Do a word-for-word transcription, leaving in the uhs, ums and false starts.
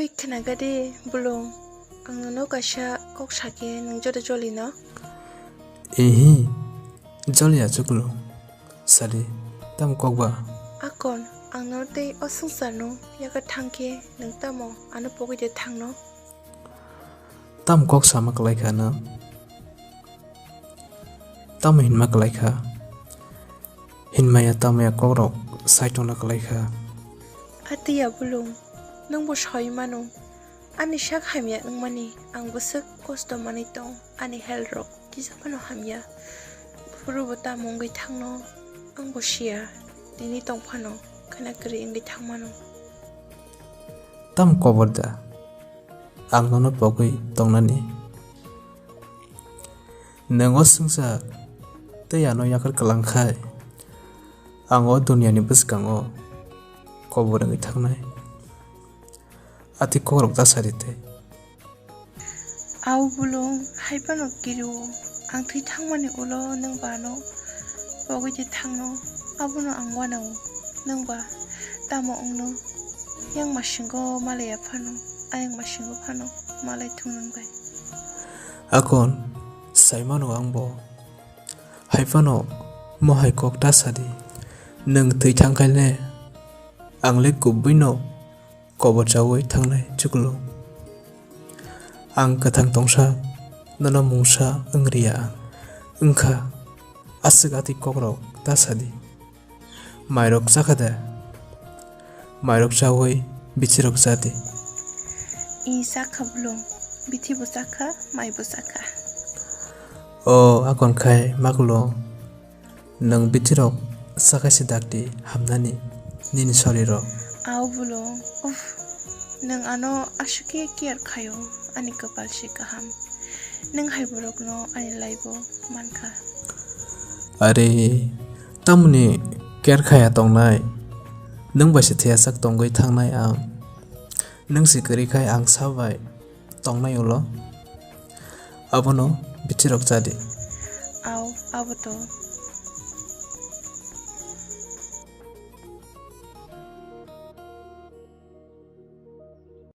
Oi, khnaga de, Bulung. Ang nono kaisa kok sakhe, nwng joto joli no? Ehi, joli ya, Chuklung. Sadi, tam kok ba? Akon, ang nono tei o swngchar no yakarwi thangkhe, nwng tamo ano pogwi de thangno? Tam kok sama kwlai kha no? Tamo hinma kwlai kha? Hinmaya tamaya kokrok sai tongna kwlai kha. Atiya Bulung, nwngbo sawi mano, ani sak hamya wngmani ang bwswk kosto manwi tong, ani health rok kisa phano hamya. Phuru bo tamo wngwi thangno, angbo siya, tini tong phano, khwna kwrwi wngwi thangmano. Tam kobor da, ang nono pogwi tongnani. Nwng o swngchar tei ano yakar kwlang khai, ang o duniani bwskango kobor wngwi thangnai. Ati kokrok ta sadi tei. Au Bulung, hai phano kiriwo, ang thwi thangmani ulo nwng ba ano pogwi de thangno, abono ang uanao. Nwng ba tamo wngno? Yang masingo malaya phano, ayang masingo phano malai thung nwng bai. Akon, saimano ang bo. Hai phano mohai kok ta sadi. Nwng thwi thangkhaile, ang le kubui no kobor chaui thangnai, Chuklung. Ang kwthang tongsa, nono mungsa wngriya ang. Wngkha, aswk ati kokrok ta sadi. Mairok chakha de? Mairok chaui bichirok cha di. I chakha Bulung, bithibo chakha, maibo chakha. O, akon khai maklung. Nwng bichirok chakhai se dakti hamnani nini sorirok. Au Bulung, uff, nwng ano aswkhe care khaio, ani kwpal se kaham. Nwng hai borokno ani laibo mankha. Are, tamoni care khaya tongnai? Nwng bai se thwiyasak tongwi thangnai ang. Nwng se kwrwi khai ang sa bai tongnai ulo. Abono bichirok cha di. Au, abo to